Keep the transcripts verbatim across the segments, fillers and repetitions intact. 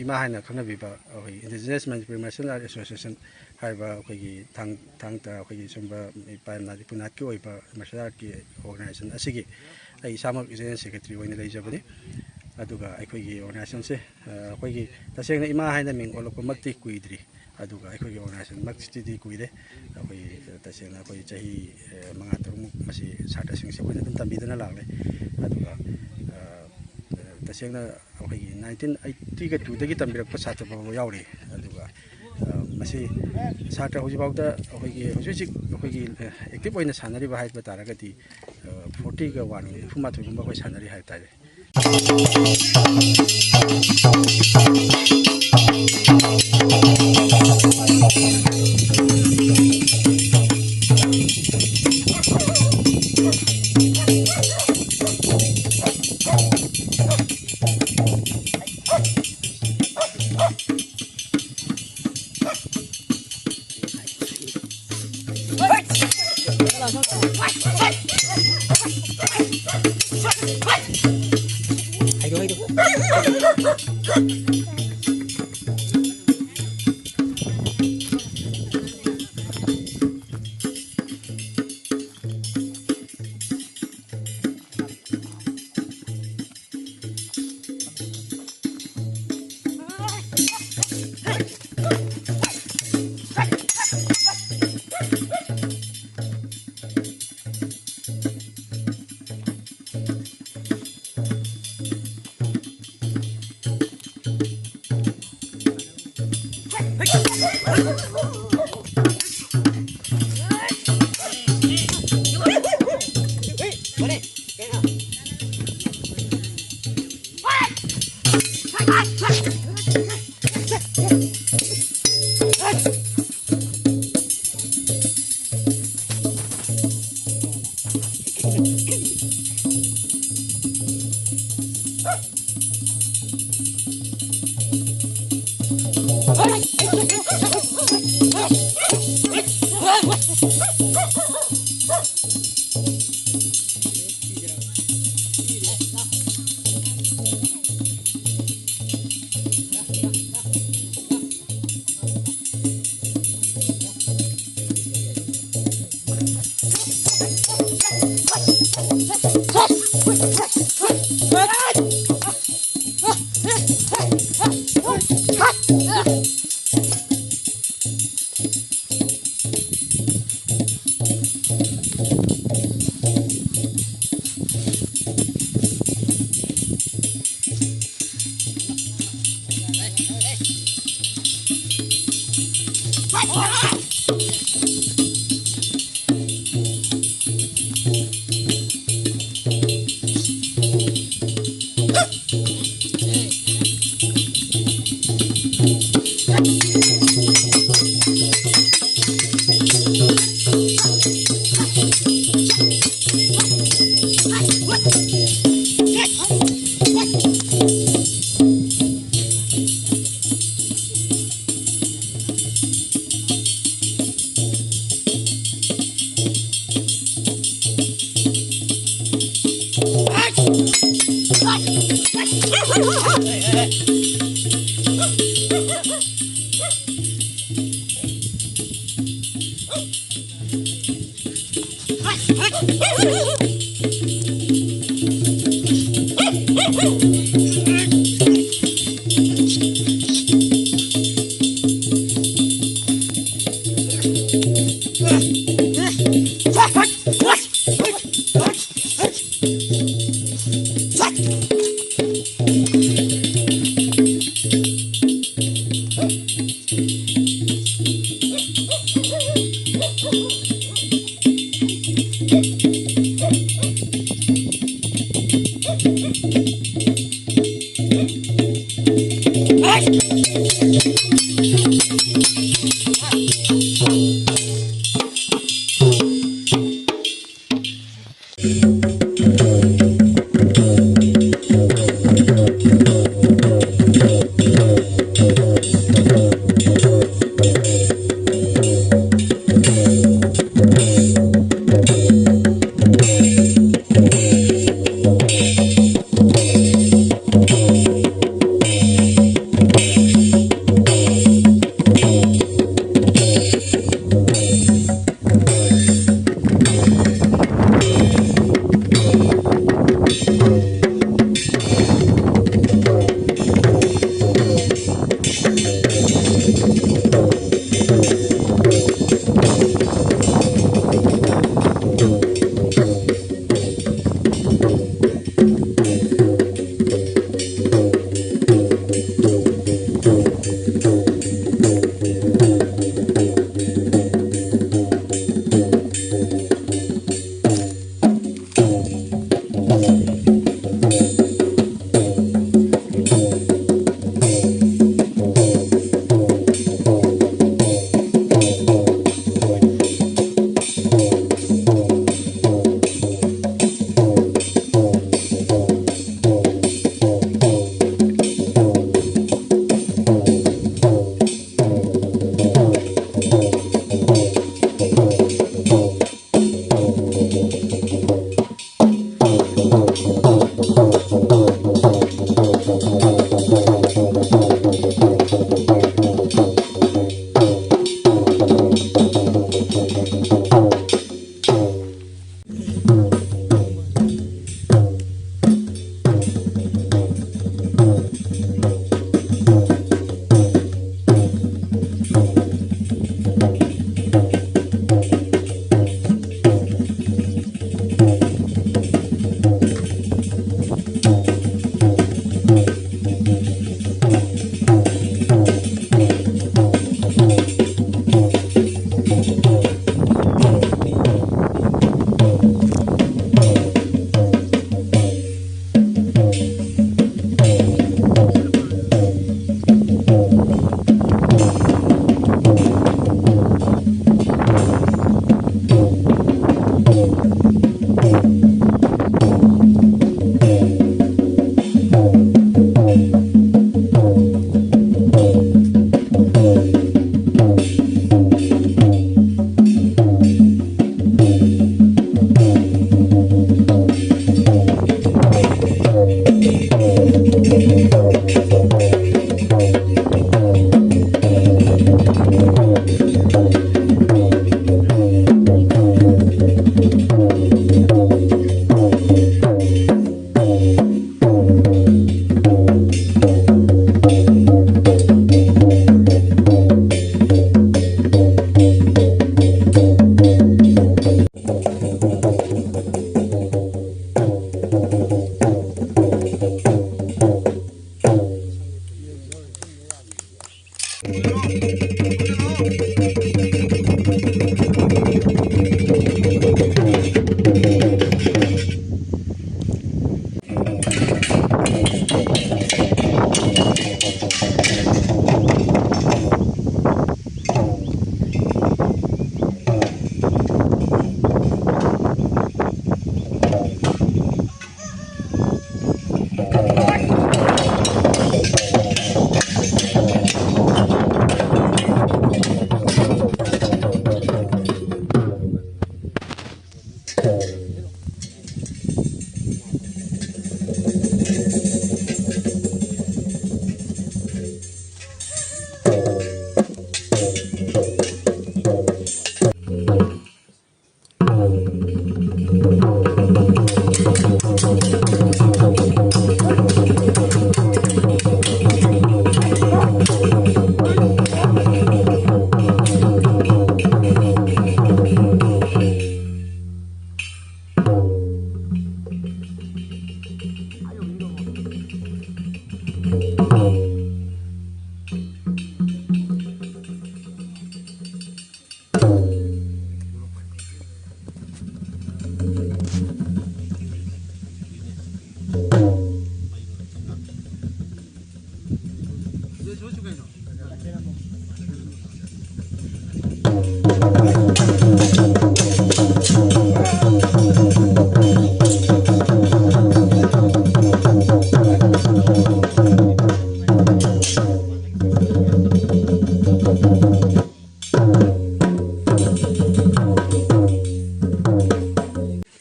ꯏꯃꯥ ꯍꯥꯏꯅ ꯈꯪꯅꯕꯤꯕ ꯑꯩꯈꯣꯏ Indigenous Manipuri Martial Art Association ꯍꯥꯏꯕ ꯑꯩꯈꯣꯏꯒꯤ ꯊꯥꯡ ꯊꯥꯡ ꯇ ꯑꯩꯈꯣꯏꯒꯤ ꯁꯨꯝꯕ ꯏꯄꯥ ꯏꯃꯥ ꯏꯄꯨꯅꯥꯠꯀꯤ ꯑꯣꯏꯕ martial artꯀꯤ organization ꯑꯁꯤꯒꯤ ꯑꯩ ꯏꯁꯥꯃꯛ general secretary ꯑꯣꯏꯅ ꯂꯩꯖꯕꯅꯤ꯫ ꯑꯗꯨꯒ ꯑꯩꯈꯣꯏꯒꯤ organizationꯁꯦ, ꯑ, ꯑꯩꯈꯣꯏꯒꯤ ꯇꯁꯦꯡꯅ ꯏꯃꯥ ꯍꯥꯏꯅ ꯃꯤꯡ ꯑꯣꯜꯂꯛꯄꯃꯛꯇꯤ ꯀꯨꯏꯗ꯭ꯔꯤ, ꯑꯗꯨꯒ ꯑꯩꯈꯣꯏꯒꯤ organizationꯃꯛꯁꯤꯗꯤ ꯀꯨꯏꯔꯦ꯫ ꯑꯩꯈꯣꯏ ꯇꯁꯦꯡꯅ ꯑꯩꯈꯣꯏ ꯆꯍꯤ, ꯑ, ꯃꯉꯥ ꯇꯔꯨꯛꯃꯨꯛ ꯃꯁꯤ ꯁꯥꯇ꯭ꯔꯁꯤꯡꯁꯦ ꯑꯩꯈꯣꯏꯅ ꯑꯗꯨꯝ ꯇꯝꯕꯤꯗꯨꯅ ꯂꯥꯛꯂꯦ꯫ ꯑꯗꯨꯒ, ꯑ, ꯇꯁꯦꯡꯅ ꯑꯩꯈꯣꯏꯒꯤ nineteen eighty two ꯗꯒꯤ ꯇꯝꯕꯤꯔꯛꯄ ꯁꯥꯇ꯭ꯔ ꯐꯥꯎꯕ ꯌꯥꯎꯔꯤ꯫ ꯑꯗꯨꯒ, ꯑ, ꯃꯁꯤ ꯁꯥꯇ꯭ꯔ ꯍꯧꯖꯤꯛꯐꯥꯎꯗ ꯑꯩꯈꯣꯏꯒꯤ ꯍꯧꯖꯤꯛ ꯍꯧꯖꯤꯛ ꯑꯩꯈꯣꯏꯒꯤ, ꯑ, active ꯑꯣꯏꯅ ꯁꯥꯟꯅꯔꯤꯕ ꯍꯥꯏꯕ ꯇꯥꯔꯒꯗꯤ, ꯑ, fortyꯒ ꯋꯥꯟ, ꯅꯤꯐꯨꯃꯥꯊꯣꯏꯒꯨꯝꯕ ꯑꯩꯈꯣꯏ ꯁꯥꯟꯅꯔꯤ ꯍꯥꯏꯕ ꯇꯥꯔꯦ꯫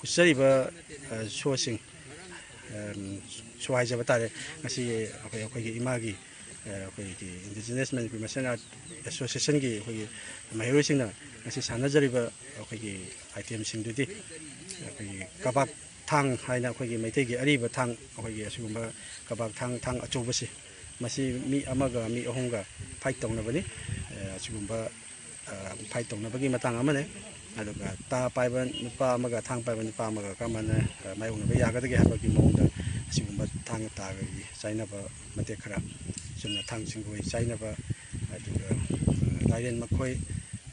ꯎꯠꯆꯔꯤꯕ, ꯑ, ꯁꯣꯁꯤꯡ, ꯑ, ꯁꯨ ꯍꯥꯏꯖꯕ ꯇꯥꯔꯦ꯫ ꯉꯁꯤꯒꯤ ꯑꯩꯈꯣꯏ, ꯑꯩꯈꯣꯏꯒꯤ ꯏꯃꯥꯒꯤ, ꯑ, ꯑꯩꯈꯣꯏꯒꯤ Indigenous Manipuri Martial Art Associationꯒꯤ ꯑꯩꯈꯣꯏꯒꯤ ꯃꯍꯩꯔꯣꯏꯁꯤꯡꯅ ꯉꯁꯤ ꯁꯥꯟꯅꯖꯔꯤꯕ ꯑꯩꯈꯣꯏꯒꯤ itemꯁꯤꯡꯗꯨꯗꯤ ꯑꯩꯈꯣꯏꯒꯤ ꯀꯕꯥꯛ ꯊꯥꯡ ꯍꯥꯏꯅ ꯑꯩꯈꯣꯏꯒꯤ ꯃꯩꯇꯩꯒꯤ ꯑꯔꯤꯕ ꯊꯥꯡ, ꯑꯩꯈꯣꯏꯒꯤ ꯑꯁꯤꯒꯨꯝꯕ ꯀꯕꯥꯛ ꯊꯥꯡ, ꯊꯥꯡ ꯑꯆꯧꯕꯁꯤ, ꯃꯁꯤ ꯃꯤ ꯑꯃꯒ ꯃꯤ ꯑꯍꯨꯝꯒ fight ꯇꯧꯅꯕꯅꯤ꯫ ꯑ, ꯑꯁꯤꯒꯨꯝꯕ, ꯑ, fight ꯇꯧꯅꯕꯒꯤ ꯃꯇꯥꯡ ꯑꯃꯅꯤ꯫ ꯑꯗꯨꯒ ꯇꯥ ꯄꯥꯏꯕ ꯅꯨꯄꯥ ꯑꯃꯒ ꯊꯥꯡ ꯄꯥꯏꯕ ꯅꯨꯄꯥ ꯑꯃꯒ ꯀꯔꯝꯍꯥꯏꯅ, ꯑ, ꯃꯥꯌꯣꯛꯅꯕ ꯌꯥꯒꯗꯒꯦ ꯍꯥꯏꯕꯒꯤ ꯃꯑꯣꯡꯗ ꯑꯁꯤꯒꯨꯝꯕ ꯊꯥꯡ ꯇꯥꯒꯒꯤ ꯆꯥꯏꯅꯕ ꯃꯇꯦꯛ ꯈꯔ, ꯆꯨꯝꯅ ꯊꯥꯡ ꯆꯤꯡꯒꯣꯏ ꯆꯥꯏꯅꯕ, ꯑꯗꯨꯒ, ꯑ, ꯂꯥꯏꯔꯦꯟ ꯃꯈꯣꯏ,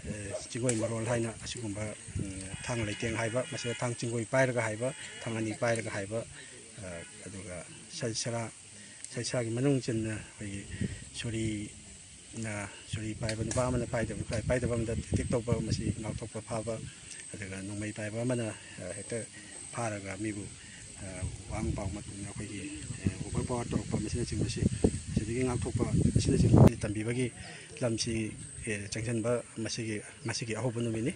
ꯑ, ꯆꯤꯡꯒꯣꯏ ꯃꯔꯣꯜ ꯍꯥꯏꯅ ꯑꯁꯤꯒꯨꯝꯕ, ꯎꯝ, ꯊꯥꯡ ꯂꯩꯇꯦꯡ ꯍꯥꯏꯕ, ꯃꯁꯤꯗ ꯊꯥꯡ ꯆꯤꯡꯒꯣꯏ ꯄꯥꯏꯔꯒ ꯍꯥꯏꯕ, ꯊꯥꯡ ꯑꯅꯤ ꯄꯥꯏꯔꯒ ꯍꯥꯏꯕ, ꯑ, ꯑꯗꯨꯒ ꯁ-, ꯁꯔꯥ ꯁꯩꯁꯥꯒꯤ ꯃꯅꯨꯡ ꯆꯟꯅ ꯑꯩꯈꯣꯏꯒꯤ ꯁꯣꯔꯤꯅ, ꯁꯣꯔꯤ ꯄꯥꯏꯕ ꯅꯨꯄꯥ ꯑꯃꯅ ꯄꯥꯏꯗꯕ, ꯄꯥꯏꯗꯕ ꯑꯃꯗ attack ꯇꯧꯕ, ꯃꯁꯤ ꯉꯥꯛꯊꯣꯛꯄ ꯐꯥꯕ, ꯑꯗꯨꯒ ꯅꯣꯡꯃꯩ ꯄꯥꯏꯕ ꯑꯃꯅ, ꯑ, ꯍꯦꯛꯇ ꯐꯥꯔꯒ ꯃꯤꯕꯨ, ꯑ, ꯋꯥꯡ ꯄꯥꯎ ꯃ-, ꯑꯩꯈꯣꯏꯒꯤ, ꯑ, over power ꯇꯧꯔꯛꯄ, ꯃꯁꯤꯅꯆꯤꯡꯕꯁꯤ, ꯁꯤꯗꯒꯤ ꯉꯥꯛꯊꯣꯛꯄ ꯑꯁꯤꯅꯆꯤꯡꯕ ꯇꯝꯕꯤꯕꯒꯤ ꯂꯝꯁꯤ, ꯑ, ꯆꯪꯁꯤꯟꯕ ꯃꯁꯤꯒꯤ, ꯉꯁꯤꯒꯤ ꯑꯍꯧꯕ ꯅꯨꯃꯤꯠꯅꯤ꯫